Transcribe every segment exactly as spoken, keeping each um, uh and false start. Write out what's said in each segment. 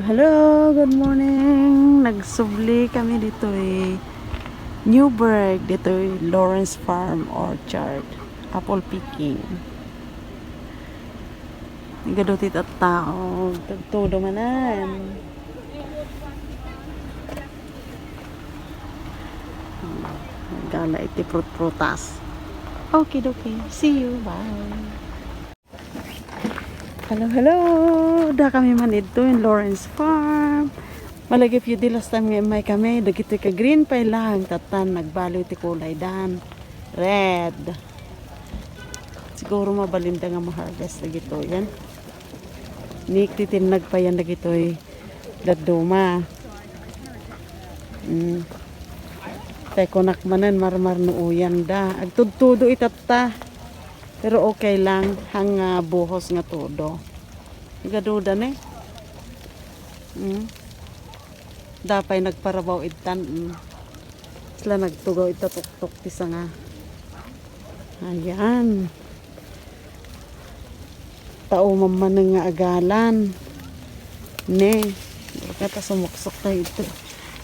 Hello, good morning. Nagsubli kami ditoy Newburgh, ditoy Lawrence Farm Orchard. Apple picking. Nagadu ti tattao. Tagtudo manen. Gala iti prut-prutas. Okay, okay. See you. Bye. Hello, hello. Da kami man idto in Lawrence Farm. Malagip yu di last time nga immay kami, dagitoy ka green pay lang, tatan nagbaliw ti kulay dan. Red. Siguro mabalinda nga ma-harvest dagitoy yan. Ni, titinnag pa yan dagitoy dadduma. Mm. Tay kunak manen, marmar no uyan da. Agtudtudo itatta. Pero okay lang, hang, ah, buhos nga todo. Igaduda ne. Mm. Dapay nagparabaw ittan. Mm. Sila nagtugaw ita tuktok ti sanga. Ayan. Tao mammaneng nga agalan. Ne. Kata sumuksok tayo ito.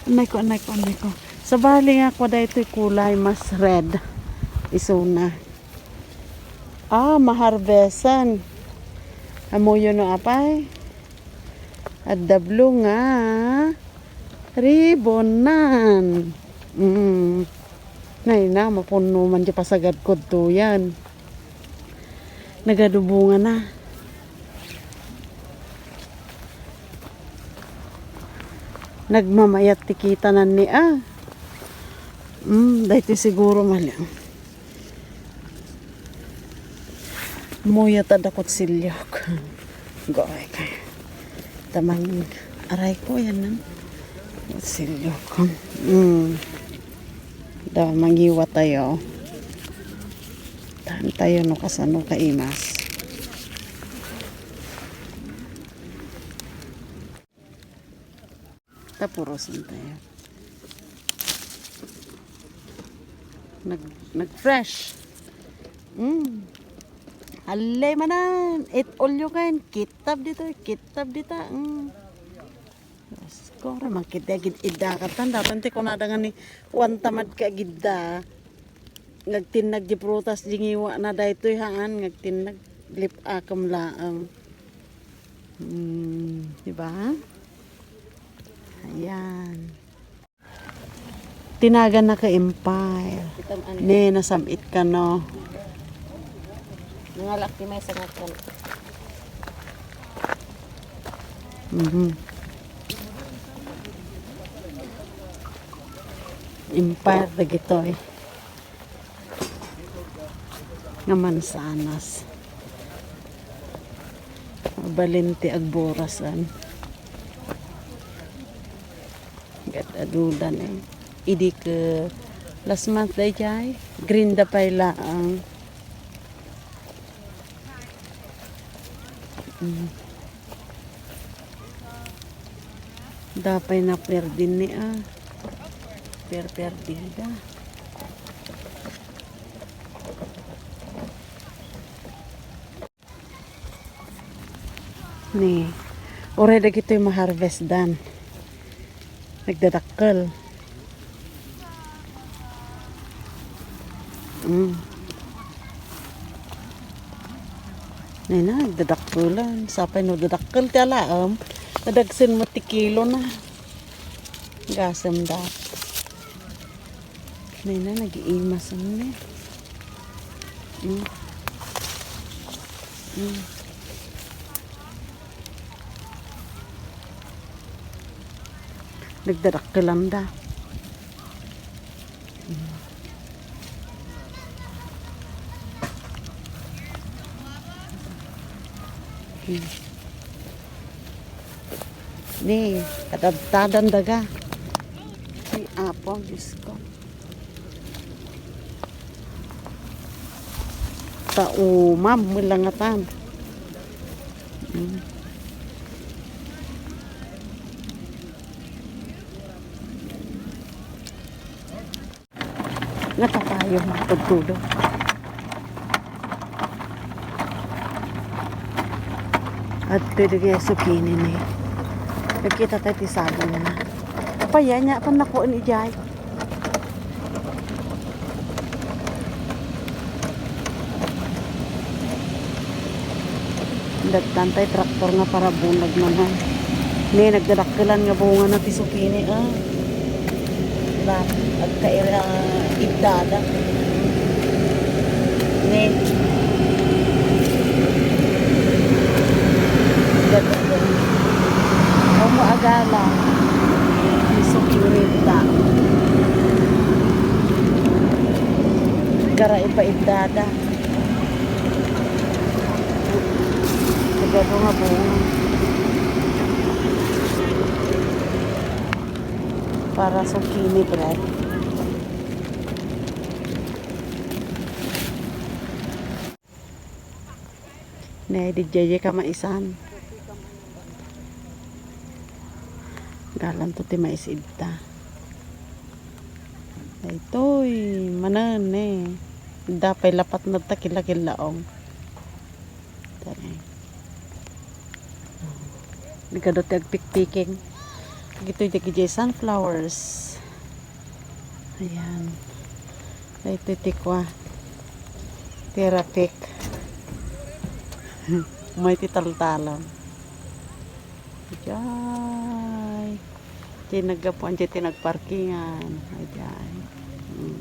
Anay ko, anay ko, anay ko. Sabali nga, kwa da ito'y kulay mas red. Isuna. Ah, maharvestan. Amuyo no apay? Adda blo nga ribonan. Mm. Nay na, mapunno man di pasagad kod to yan. Nagadubungan na. Nagmamayat ti kitanan ni a. Mm, daytoy siguro mali. Muya ta da kutsilyok. Goy kay. Tamang aray ko yan, ah. Kutsilyok. Mm. Da mangiwa tayo. Tan tayo no kasano kaimas. Tapurosan tayo. Nag, nag-fresh. Mm. Alle manan. It all you can. Kitab dito. Kitab dita. Mm. Yes. Kore, makita gid idda katan. Dapat ti kunada nga ni Juan tamad ka gidda. Ngagtinnag di prutas di ngiwa na daytoy haan. Ngagtinnag lip akem laeng. Hmm, di ba? Ayan. Tinagan na ka Empire. Itam ano? Ne, nasam-it ka, no? Nangalak ti may sangakan. Mhm. Empire dagitoy. Nga mansanas. Mabalin ti agborasan. Ket adudan, eh. Idi ke last month dayjay, green da pay laang. Mm. Dapay na perdin ni, ah. Per-, perdida. Ni, uray dagitoy ma-harvest dan. Nagdadakkel. Mm. Nay na, nagdadakkelan. Sapay no dadakkel ti alaem, nadagsen met ti kilo na. Gasem da. Nay na, nag-iimas ni. Mm. Mm. Nagdadakkelan da. Mm. Mm. Ni, kadadtadan daga. Ay, Apo, Diyos ko. Tao, ma'am, malangatan. Mm. Nga tapayo, mga pagtudo. At pwede kaya zucchini ni. Nagkita tayo ti sabong na. Apay, yan, yan. Pan nakuan ijay. Dagtan tay traktor nga para bunag naman. Ne, nagdadakkelan nga bunga na ti zucchini, ah. La, agkaira, ah, iddada. Ne. Dagtan. Amo agala. Ti zucchini da. Kara ipa iddada. Sigado nga bunga. Para zucchini bread. Ne, di jaye ka maisan. Galanto ti mais idta. Daytoy, manen, ne. Dapay lapat na ta kila-kilaong. Tara. Di ka dati agpikpiking. Dagitoy dagiti sunflowers. Ayan. Daytoy ti kua. Terapik. May ti taltalan. Ajay. Ti naggapuan, ti nagparkingan. Ajay. Hmm.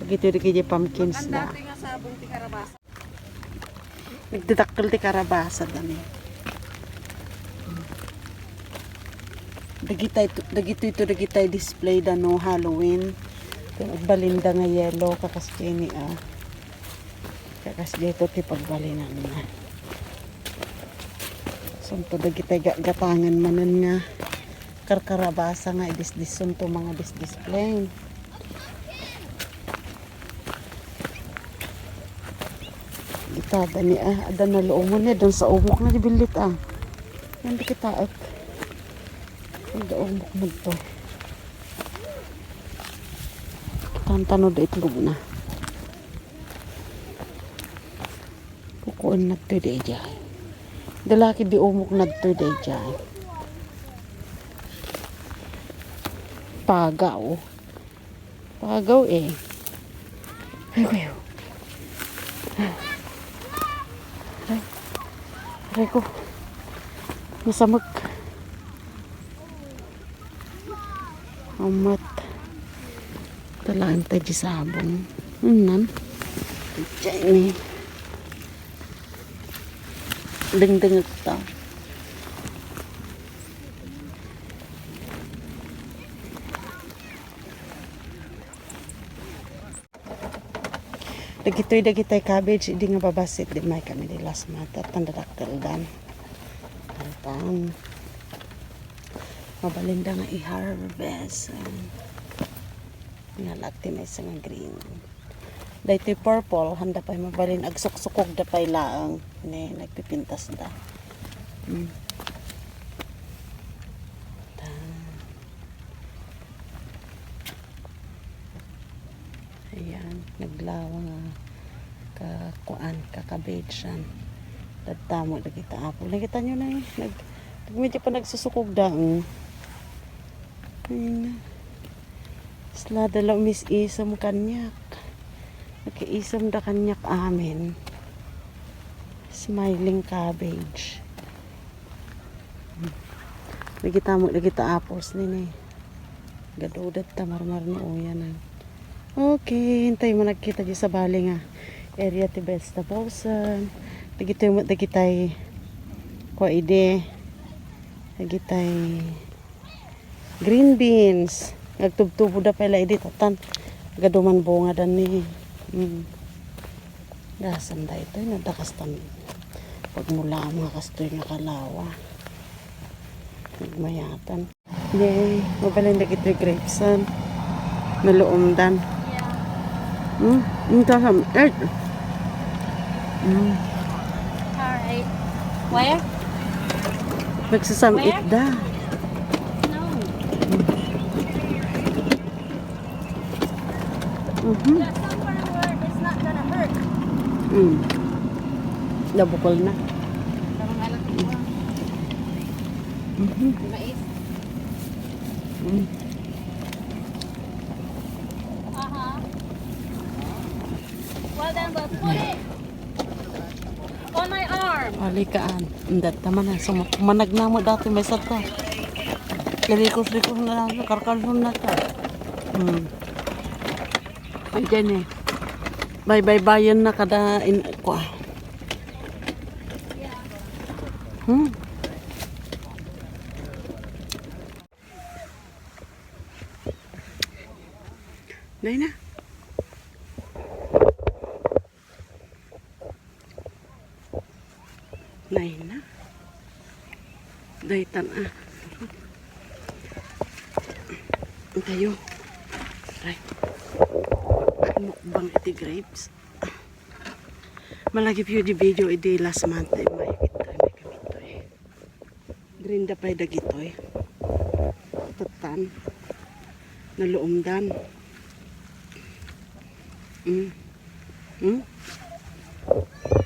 Dagitoy dagiti pumpkins da. Dati nga sabong ti karabasa. Nagdadakkel ti karabasa, dani. Dagitay to, dagitoy to, dagitay display da no Halloween. Ito, agbalinda nga yellow, kakas kini, ah. Kakas dito ti pagbalinanna. Sunto dagitay ga-, gatangan manen nga karkarabasa nga idisdis sunto mga disdisplay. Itada ni, ah, adda naluomon ni, adda sa umok na di billit, ah. Yan di kitaek. Adda umok na to. Tantano da itlog na. Kukuan na to di jay. Dalaki di umok na to di jay. Pagaw. Pagaw eh. Ay, kuya. Aray. Aray ko. Masamek. Amat. Talaan tayo di sabong. Unan. Diyan eh. Dengdengek ta. Dagitoy, dagitay cabbage, idi nga babassit, di may kami di last month, at tandadakkeldan. Altan. Mabalinda nga i-harvest. Nga lahat ti maysa nga green. Daytoy purple, handa pay mabalin, agsuksukog da pay laeng. Ne, nagpipintas da. Hmm. Ta. Ayan, naglawa nga ka-, kuan, kakabitsan. Dadamo dagita apple. Nakita nyo na eh. Nag-, nag-, medyo pa nagsusukog da, mm. Ayun na. Slada la umis-isom kaniak. Nakiisom da kaniak amin. Smiling cabbage. Dagita mo, dagita apples nini. Gadudat ta marmar no uyanan. Okay, hintay mo nagkita di sabali nga area ti vegetables. Dagitoy mo, dagitay kua idi. Dagitay green beans. Nagtubtubo da pay la idi tatan. Gaduman bunga da ni. Mm. Dasam daytoy, nadakastan. Pagmula ang mga kastoy nga kalawa. Nagmayatan. Yay, mabalin dagitoy grapes, ah. Naluomdan. Hmm, ang sasam-it. Hmm. Alright. Where? Nagsasam-it da. No. Mhm. There's somewhere where it's not gonna hurt. Mm. Nabukol na. Parang alam ko. Mhm. Mais. Mm. Aha. Well done, well, put it on my arm. Alikaan. Indat naman, ah. So, managna mo dati may sarta. Ilikos-likos na lang, karkalson na ta. Hmm. Ay, dyan eh. Bay-bay-bayan na kada in, kwa. Hmm. Nay na. Nay na. Daytan, ah. Tayo. Right. Mukbang iti grapes. Malagip yu di video idi last month ay may ito, may kamito eh. Grinda pay dagitoy. Tattan. Naluomdan. Mm. Mm.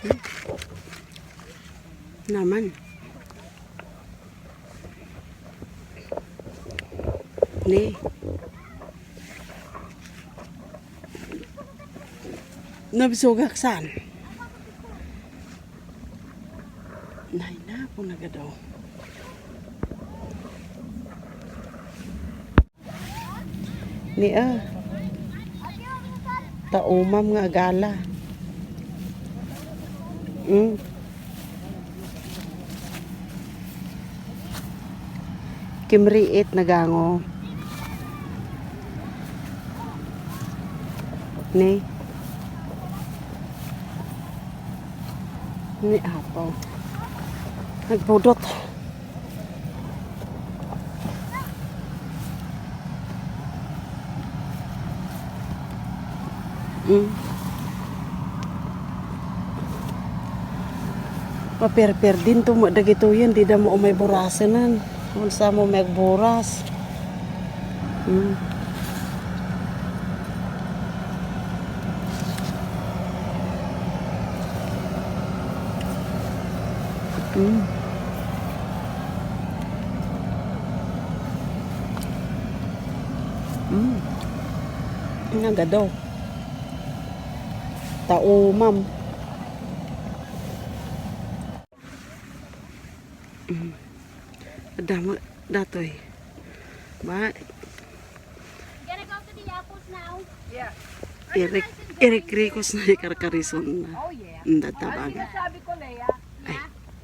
Mm. Naman. Ni. Nabsugak saan? Nay na po nagadaw. Ni a. Taumam nga agala. Mm. Kimriit nagango. Ni. Ni apo. Nagpudot. Mm. Maperper din to mo dagitoyen, di da mo umay burasenan. Unsa mo magburas? Mm. Mm. Mm. Nagado. Taumam. Mm. Adda mo datoy. Ba, Gonna go to the apples now. Yeah. Irik, irik-rikos na ikarkarison na. Oh, yeah. Ang databaga. Ang sinasabi ko, Leia,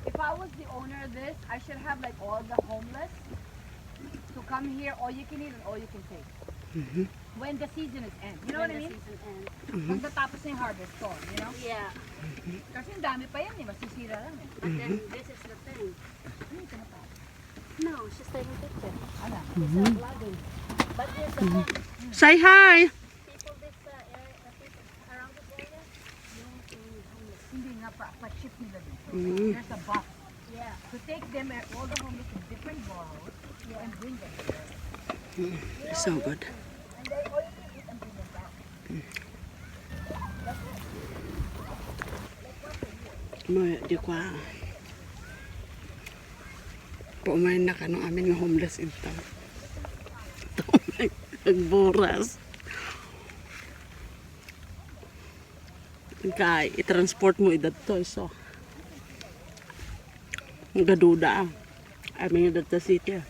if I was the owner of this, I should have, like, all the homeless to come here, all you can eat and all you can take. Mhm. When the season is end. You know what I mean? When the season ends. Mhm. Pagkatapos na yung harvest ko, you know? Yeah. Kasi ang dami pa yan eh, masisira lang eh. And then this is the thing. Ano yung tinatapos? No, she's taking picture. Ano? She's, uh, vlogging. But here's the thing. Say hi! People this, uh, area, uh, people around this area, yung, yung homeless. Hindi nga, pa, pa-ship nila dito. Mm. There's a bus. Yeah. To take them, uh, all the homeless in different boroughs and bring them here. Mm. So good. And they all eat and bring them back. May, di ko, ah. Paumay na kano amin nga homeless ito. Nagburas. Kay, i-transport mo idatto, iso. Gaduda, ah. Amin idatto city, ah.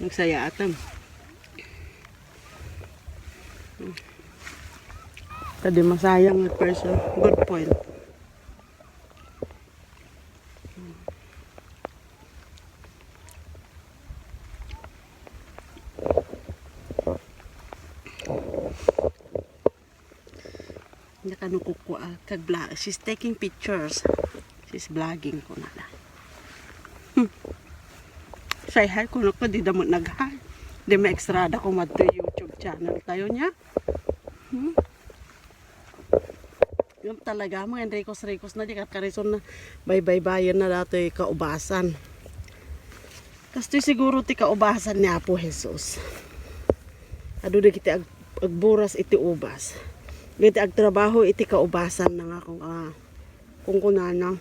Nagsaya atan. Kadi masayang nga person. Good point. Nakano ko kua, kag bla-, she's taking pictures. She's vlogging ko na la. Hmm. Say hi ko na ko, di damot nag-hi. Di ma-extra da ko madto YouTube channel tayo niya. Hmm. Yung talaga, mga rikos-rikos na, di karkarison na, bay-bay-bayan na datoy kaubasan. Kastoy siguro ti kaubasan ni Apo Jesus. Adu dagiti ag-, agburas iti ubas. Dagiti agtrabaho iti kaubasan na nga kung, ah, kung kunana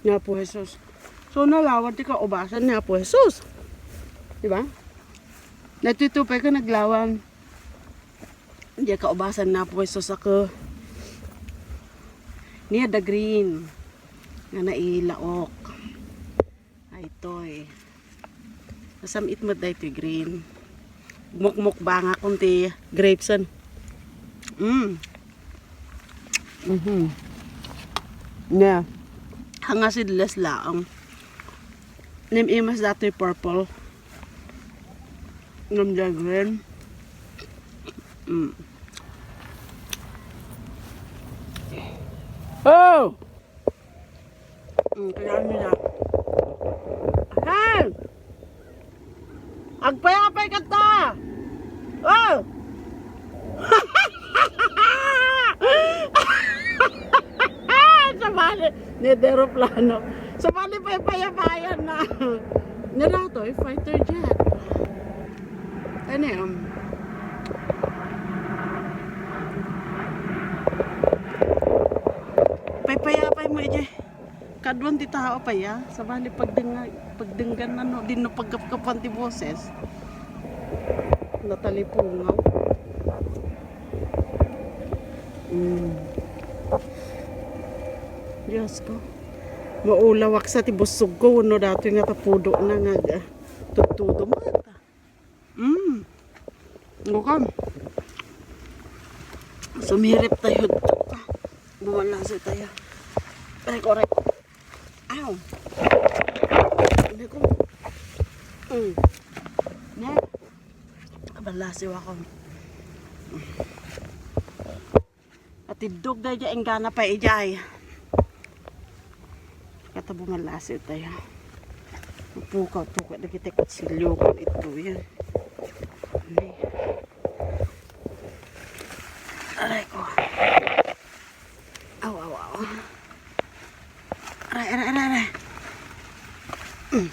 ni Apo Jesus. So, nalawan ti kaubasan ni Apo Jesus. Di ba? Daytoy pay ket naglawan. Diay kaubasan ni Apo Jesus a ket ni the green nga nailaok. Daytoy. Nasam-it met daytoy green. Mukmukbangakon ti grapes-en. Mm. Mhm. Ne. Haan nga seedless laeng. Nim-imas daytoy purple. Ngem diay green. Mm. Oh! Mm, kaya nila. Ahem! Agpayapay kata! Oh! Sabali, ni eroplano. Sabali pay payapayan na. Nila to, eh, fighter jet. Ano yun? Paypayapay mo, ije. Kaduan ti tao pay, ah. Sabali pagdinga-, pagdinggan na, no, dinno pagkapkapan ti boses. Natalipungaw. Mm. Diyos ko. Maulawak sa ti busog ko, no, datoy nga tapudo na nga, ah, tudtudo mo. Mm. Ngokam. Sumirip tayo. Bumalasi tayo. Aray ko, aray ko. Aw. Aray ko. Mm. Ne? Kabalasi wa ko. Atiddog daydiay, inggana pay idiay. Kata bumalasi tayo. Pukaw-pukaw dagiti kutsilio ken ito yan. Aray. Aray ko. Aw, aw, aw. Aray, aray, aray, aray. Mm.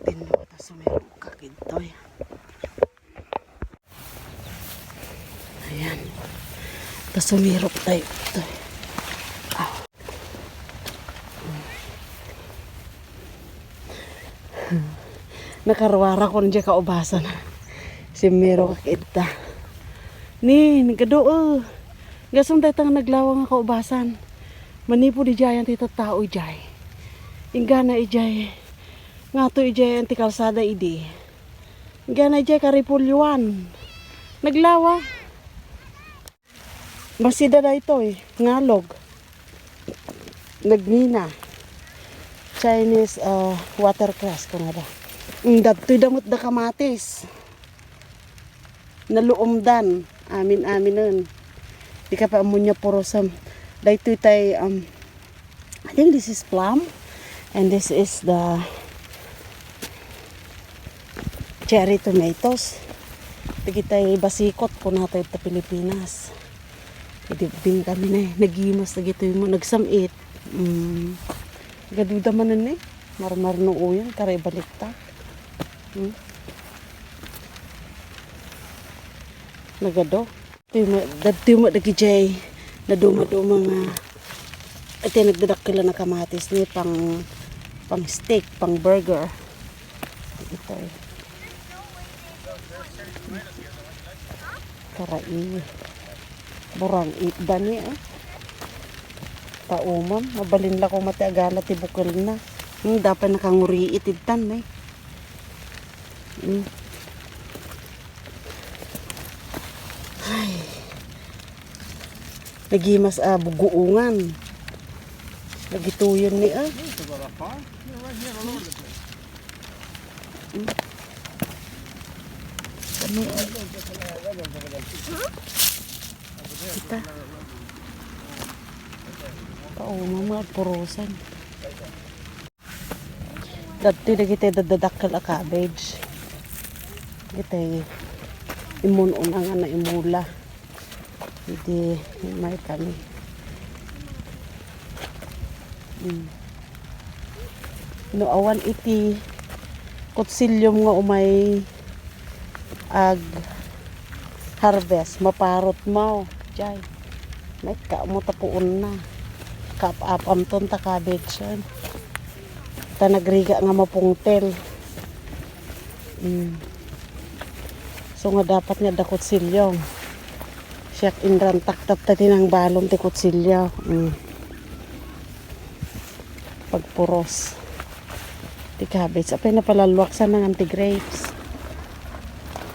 Tinno ta sumirok ka kintoy. Ayan. Ta sumirok tayo. Ito. Ah. Nakaruara kon diay kaubasan. Simmiro ka kidta. Ni, nagado, oh. Gasam dayta nga naglawa nga kaubasan. Manipud idiayan ti tattao idiay. Inggana idiay. Ngato idiay ti kalsada idi. Inggana idiay karipulyoan. Naglawa. Masida daytoy, ngalog. Nagngina. Chinese, ah, watercress, kunada. Mm, dagtoy da met da kamatis. Naluomdan. Amin-aminen. Dika pay ammo nga purosem. Daytoy tay, um, I think this is plum. And this is the cherry tomatoes. Dagitay basikot, kunatayo ta Pilipinas. Idi ubing kami na eh. Nagimas dagitoy mo, nagsam-it. Mm. Gaduda manen eh. Marmarnuoyan, kara ibalikta. Hmm? Nagado. Dagtoy met, dagtoy met dagidiay naduma-duma nga, iti nagdadakkel a kamatis ni pang, pang steak, pang burger. Ito eh. Karai. Burang itda ni, eh. Pauman, mabalin la ko mati agala ti bukel na. Hmm, dapat nakanguri itidtan, eh. Hmm. Ay. Nagimas a buguungan. Nagituyon ni, ah. Hmm. Kami, ah. Kita. Pauman, mga purusan. Dagtoy dagiti dadadakkel a cabbage. Dagiti immun-una nga naimula. Idi may kami. Mm. No awan iti kutsilyom nga umay ag harvest, maparot mo. Jay. May kaamo ta puonna. Kaap-apamton ta cabbage yan. Ta nagrigat nga mapungtel. Mm. So nga dapat nga adda kutsilyo. Siak inrantak tapno ti nangbalon ti kutsilyo. Mm. Pagpuros ti cabbage. Apay napalalluak sana nga ti grapes.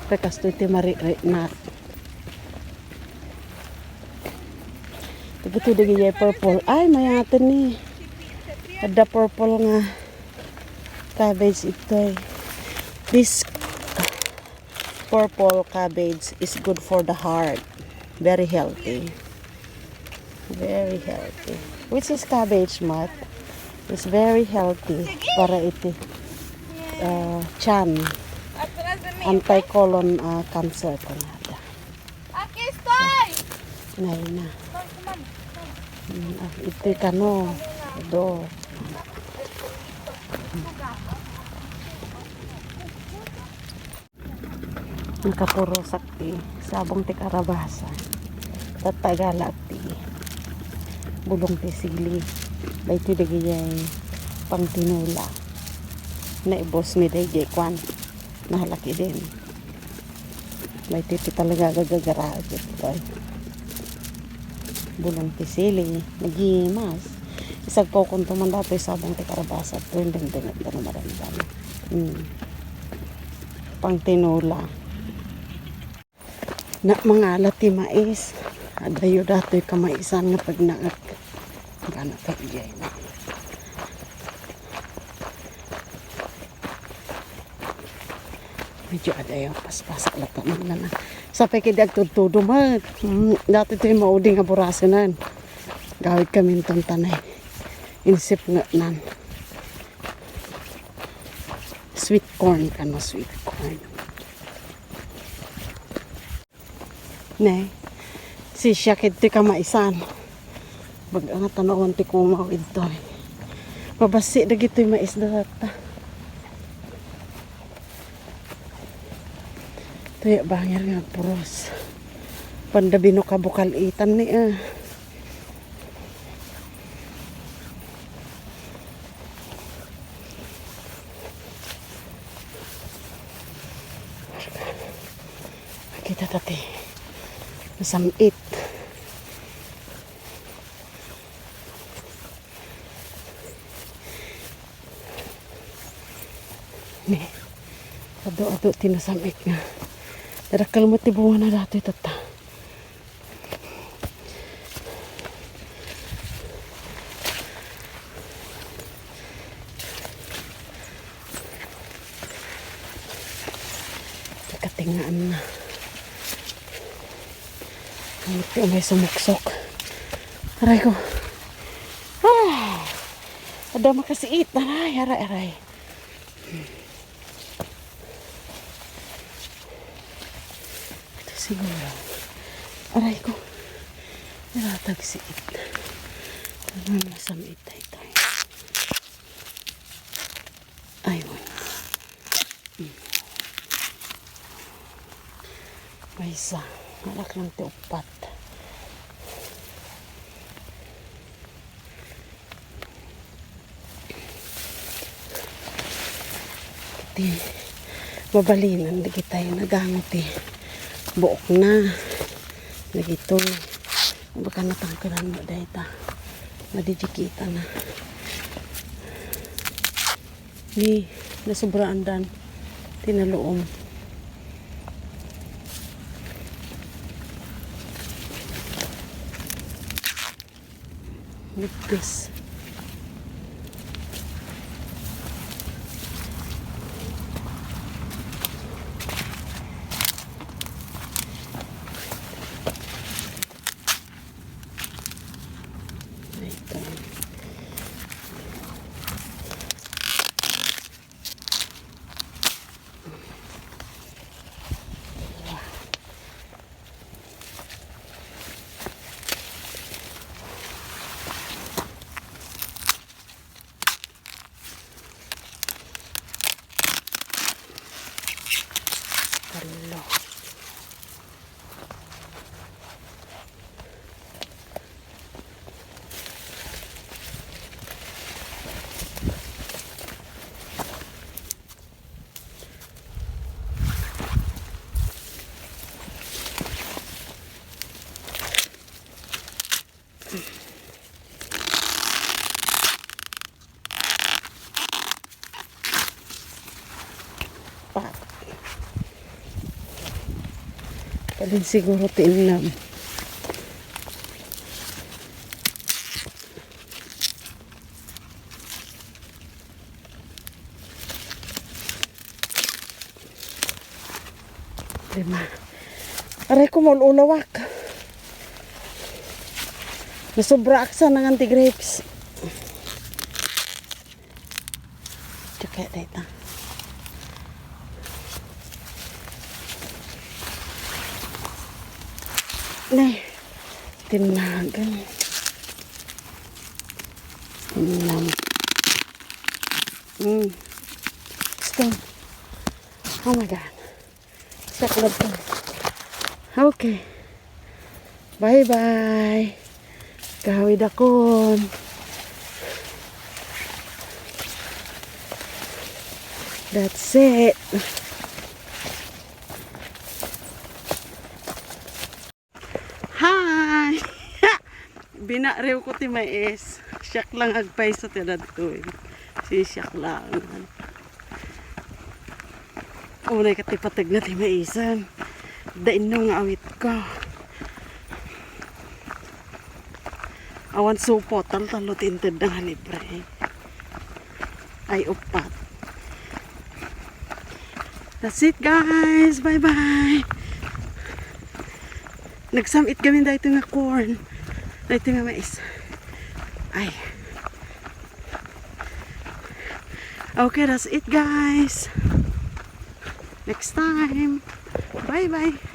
Kay kastoy ti maririnat. Dagitoy dagiti purple. Ay, mayaten ni. Adda purple nga cabbage itoy. This purple cabbage is good for the heart. Very healthy. Very healthy. Which is cabbage, Mat. It's very healthy para iti, uh, tiyan. Anti-colon, uh, cancer kanada. Nay na. Mm, ah, iti kano. Do. Nakapurosak ti sabong ti karabasa. Tattagala ti bulong ti sili. Daytoy dagiti pangtinula. Naibos mi daydi kuan. Nahalak idin. May titi talaga gagagaraw ito. Bulong ti sili, nagimas. Isagpawkonto man datoy sabong ti karabasa. Ito yung dingdingat ka na maramdaman. Hmm. Pangtinula. Na mangala ti mais. Adayo datoy kamaisan nga pagnaak. Gana pagdiay na. Medyo adayo, paspasak latta man na. Sapay kay di agtudtudo met. Mm, datoy toy maudi nga burasenan. Gawid kami ton tanay. Insip nga nan. Sweet corn kano, sweet corn. Ne, sisya kadtoy kamaisan. Bag-a nga tanawan ti kumaw idtoy. Mabassit dagitoy mais da tatta. Tuya banger nga agpuros. Panda bino kabukal itan ni, ah. Kita ta ti nasam-it. Ni, adu-adu ti nasam-it nga. Dakkel met ti bunga na datoy tatta. Katingaan na. Ang ito may sumuksok. Aray ko. Ah! Adda makasiit. Aray, aray, aray. Ito siguro. Aray ko. Nalatag si it. Ano, masam it tayo tayo. Ayun. May isa. Anak lang ti upat. Ti mabalinan dagitay nagango ti buokna. Dagitoy. Baka natangkeran mo dayta. Madidikita na. Ni, nasubraan dan. Tinaluom. Ligtas. Ito. Hello. Din siguro ti innam. Lima. Aray ko, maul-ulawak. Nasobraak sa nangan ti grapes. Tsaka dayta. Ne, timnagan. Timnag. Mm. Stone. Oh my God. Saklag ko. Okay. Bye-bye. Kawid akon. That's it. Hi! Binariw ko ti mais. Siak lang agpayso ti dadtoy. Si siak lang. Unay ket ti pateg na ti maisen. Dainno nga awit ko. Awan supot, taltalo ti inted nga libre. Ay, upat. That's it, guys. Bye-bye. Nagsam-it kami daytoy nga corn. Daytoy nga mais. Ay. Okay, that's it, guys. Next time. Bye-bye.